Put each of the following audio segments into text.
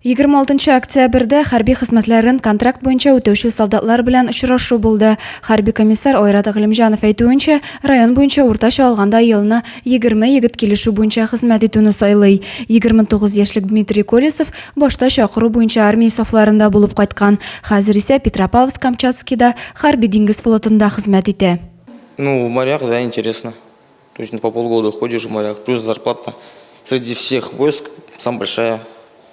26 октябрьдә хәрби хезмәтләрен контракт буенча үтәүче солдатлар белән очрашу булды. Хәрби комиссар Айрат Гыйлемҗанов әйтүенчә, район буенча уртача алганда елына 20 егет килешү буенча хезмәт итүне сайлый. 29 яшьлек Дмитрий Колесов башта чакыру буенча армия сафларында булып кайткан, хәзер исә Петропавловск-Камчатскийда хәрби диңгез флотында хезмәт итә. Ну, в морях, да, интересно. То есть по полгода ходишь в морях, плюс зарплата среди всех войск самая большая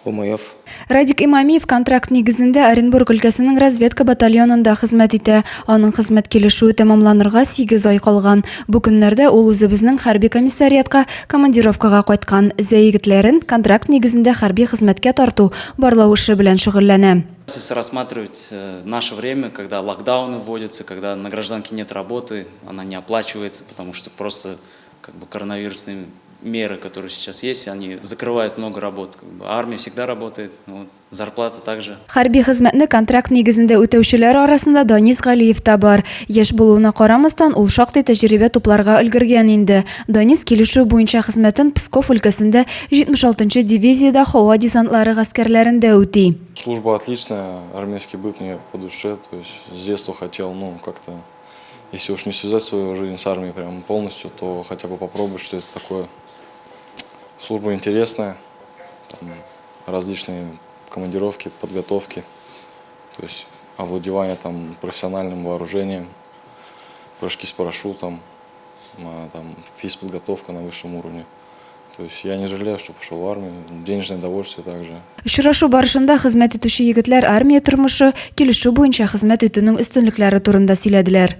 ВМФ. Радик Имамиев контракт нигезендә Оренбург өлкәсенең разведка батальонында хезмәт итә. Аның хезмәт килешүе тәмамланырга 8 ай калган. Бу көннәрдә ул үзебезнең хәрби комиссариатка командировкага кайткан. Зәй егетләрен контракт нигезендә хәрби хезмәткә тарту, барлау эше белән шөгыльләнә. Если рассматривать э, наше время, когда локдауны вводятся, когда на гражданке нет работы, она не оплачивается, потому что просто как бы коронавирусные меры, которые сейчас есть, они закрывают много работ. Как бы армия всегда работает, вот, зарплата также. Хәрби хезмәтне контракт нигезендә үтәүчеләр арасында Данис Галиев та бар. Яшь булуына карамастан, ул шактый тәҗрибә тупларга өлгергән инде. Данис килешү буенча хезмәтен Псков өлкәсендә 76 нчы дивизиядә һава десантлары гаскәрләрендә үти. Служба отличная, армейский быт мне по душе, то есть с детства хотел, ну, как-то если уж не связать свою жизнь с армией прям полностью, то хотя бы попробовать, что это такое. Служба интересная, там различные командировки, подготовки, то есть овладевание там профессиональным вооружением, прыжки с парашютом, а, там физподготовка на высшем уровне. То есть я не жалею, что пошел в армию, денежное довольствие также. Очрашу барышында хезмәт итүче егетләр армия тормышы, килешү буенча хезмәт итүнең өстенлекләре турында сөйләделәр.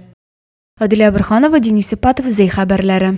Адилә Борһанова, Денис Ипатов, Зәй хәбәрләре.